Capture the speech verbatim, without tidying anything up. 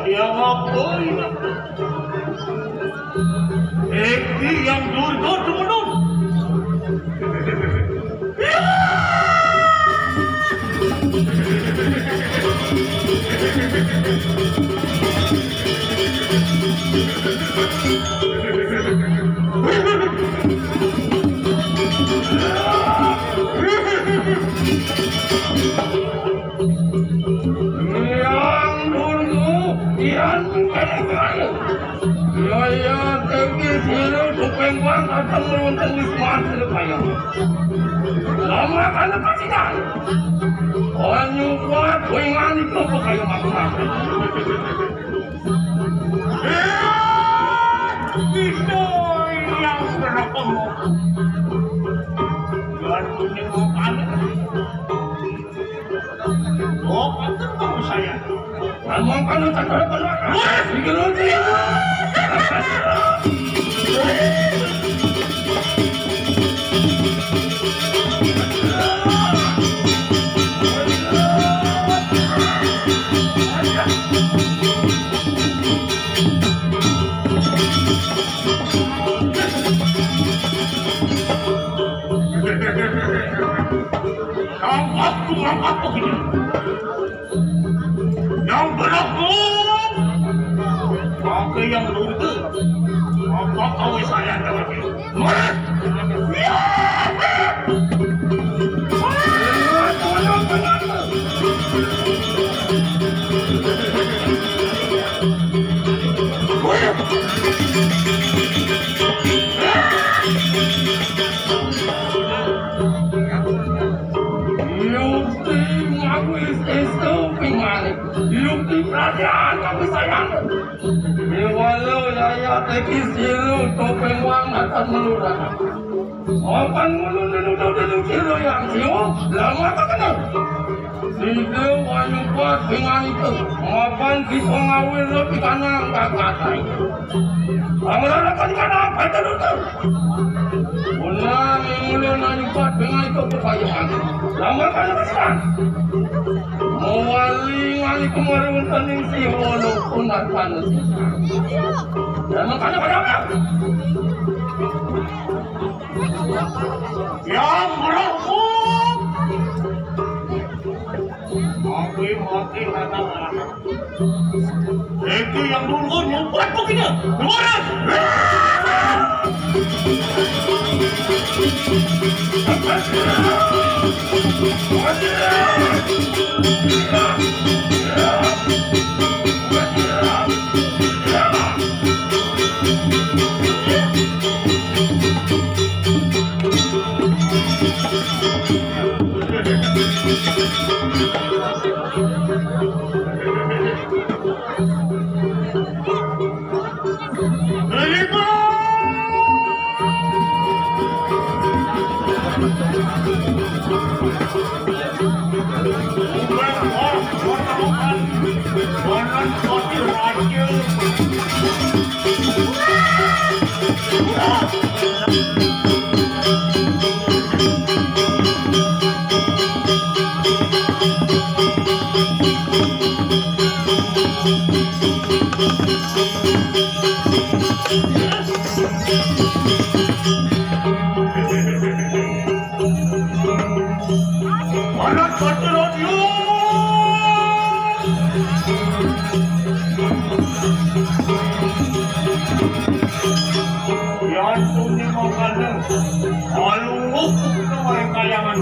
Dia ngapain? Eki yang durga temenan. Yang dulu, yang dulu. Yaya, teki siru, tupeng bang, atang meluntung wisman, siru kaya. Lama kana pasidan. Onyu kuat, kuingan itu, kaya makan. Eh, itu yang berapa? Yang punya makan. Oh, pantes kamu saya. Ngomong kan lu tak ada benar. Wah, dikeluarin. Yang waktu, yang waktu ini. Yang berlaku. Pakai yang lurus. Apa kau saya jawab? Yukti ngawis estu pingalik. Yukti kerajaan kami sayang. Dewa lo yaya tekis silu topeng wang akan melurah. Mapan ngulu nenu dau denu silu yang siu lama tak kenal. Sida wani kuat dengan itu. Mapan kita ngawil lo pikanang kakatai. Amrana kan kana apa itu? Unang mula nanyupat dengan itu kekayaan. Lama kan pesan. Mawali ngali kemarin tanding si wono kunat panas. Lama kan apa? Yang berlaku. Mati, mati, mati. Itu yang dulu nyumput begini. Keluaran. Yan tunay mga kanan. Malungkot sa mga kayangan.